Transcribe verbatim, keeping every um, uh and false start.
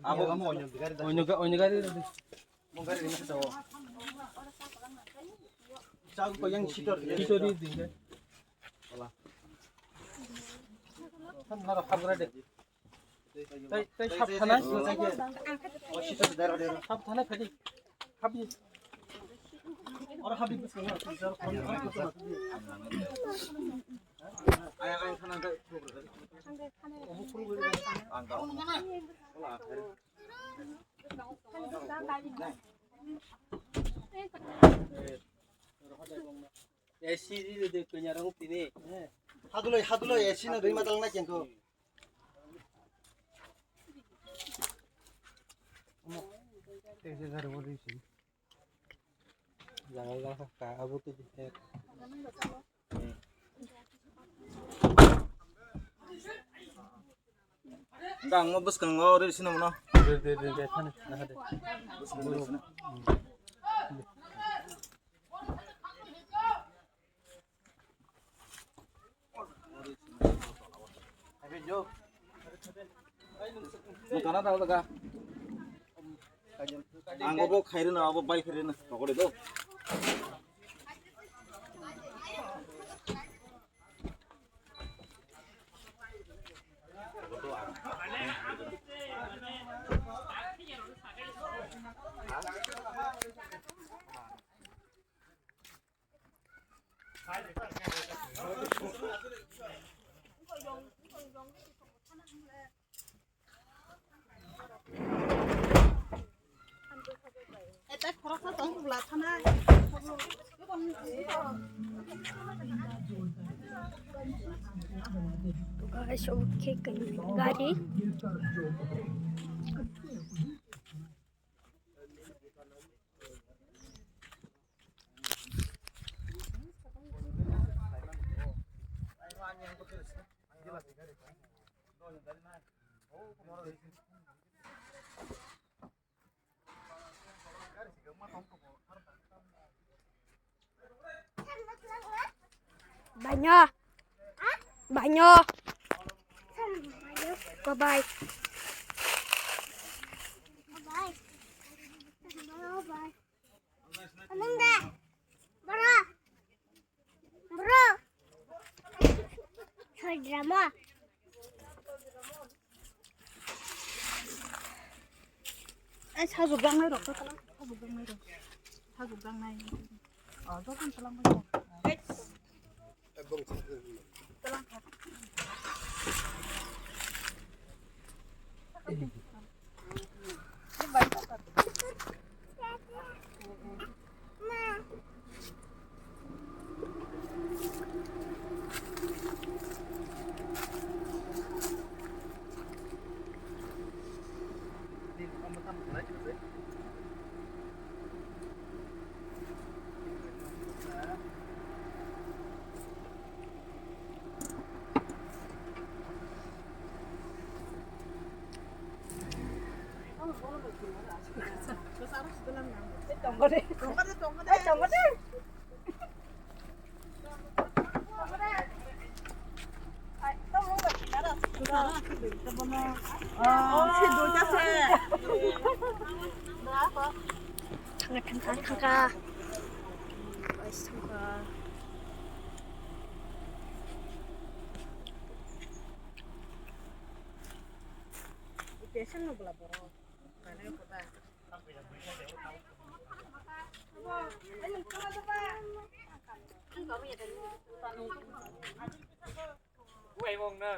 Abo oino ga-, oino gari rw di. Mo gari rw di. Chang ko yang sitor. Sitor di di. Nara phagra de. Tei, tei sab thanai. Sab thanai phadi. Phabi. Ora phabi. A C di de de kanya rong tini. Haduloi, haduloi, A C no doi matal na kengko. Jaga jaga ka abu tu di. Dang mo bwskango ri sino mano. De de de de thani na de. Nung kana ta daga. Ang obo khairino, abo bai khairino, pokori do. Guys, okay, gari. Banyo. Banyo. Bye bye. Bye. Bye. Bro. Soi drama. Ai, sajwk gangnai rok to tala, sajwk gangnai rok, sajwk gangnai. Oh, joto tala bai. Tala. Thangka, thangka, thangka. Guys, thangka. Ipesang no bela borok. Kane kota. Buai mong na.